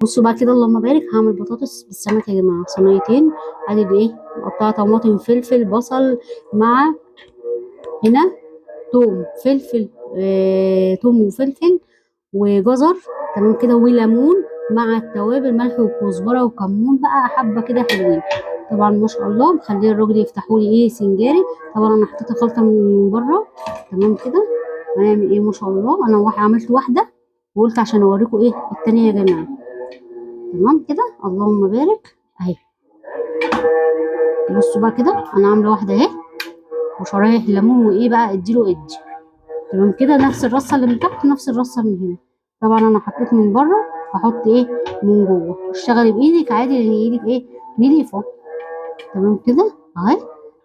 بصوا بقى كده اللهم بارك، هعمل بطاطس بالسمك يا جماعة، صينيتين. ادي ايه، مقطعه طماطم فلفل بصل مع هنا توم فلفل، توم وفلفل وجزر، تمام كده، وليمون مع التوابل ملح وكزبره وكمون بقى حبه كده حلوين. طبعا ما شاء الله مخليه الراجل يفتحوا لي ايه سنجاري. طبعا انا حطيت الخلطة من بره، تمام كده. هنعمل ايه ما شاء الله، انا عملت واحدة وقلت عشان اوريكم ايه التانية يا جماعة، تمام كده اللهم بارك. اهي بصوا بقى كده، انا عامله واحدة اهي وشرايح ليمون وايه بقى اديله ادي، تمام كده. نفس الرصه اللي من تحت نفس الرصه من هنا. طبعا انا حطيت من بره، هحط ايه من جوه. اشتغلي بايدك عادي لان ايدك ايه نضيفه، تمام كده اهي.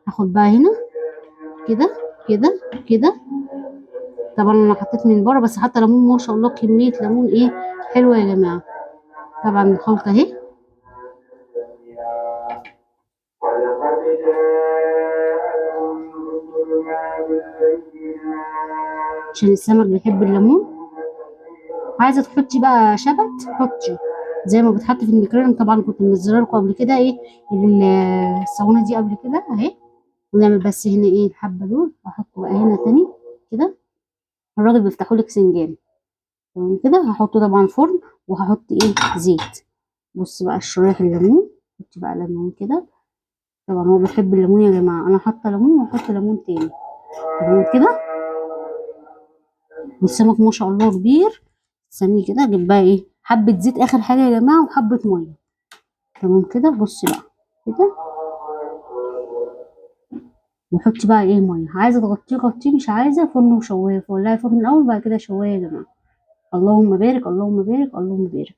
هاخد بقى هنا كده كده كده. طبعا انا حطيت من بره بس حاطه ليمون ما شاء الله، كمية ليمون ايه حلوة يا جماعة. طبعا الخلطة اهي. عشان السمك بيحب الليمون. عايزه تحطي بقى شبت حطي زي ما بتحط في المكرونه. طبعا كنت منزله لكم قبل كده ايه الصابونه دي قبل كده اهي. ونعمل بس هنا ايه الحبة دول، واحط بقى هنا تاني كده. الراجل بيفتحوا لك سنجاري، تمام كده. هحطه طبعا فرن، وهحط ايه زيت. بص بقى الشرايح الليمون، حطي بقى ليمون كده. طبعا هو بيحب الليمون يا جماعة، انا حاطه ليمون وهحط ليمون تاني، تمام كده. والسمك ما شاء الله كبير. استني كده اجيب بقى ايه حبه زيت اخر حاجة يا جماعة، وحبه مية، تمام كده. بصي بقى كده، وحطي بقى ايه مية. عايزه تغطيه غطيه، مش عايزه فرن وشوايه، ولعي فرن الاول بعد كده شوايه يا جماعة. اللهم بارك اللهم بارك اللهم بارك.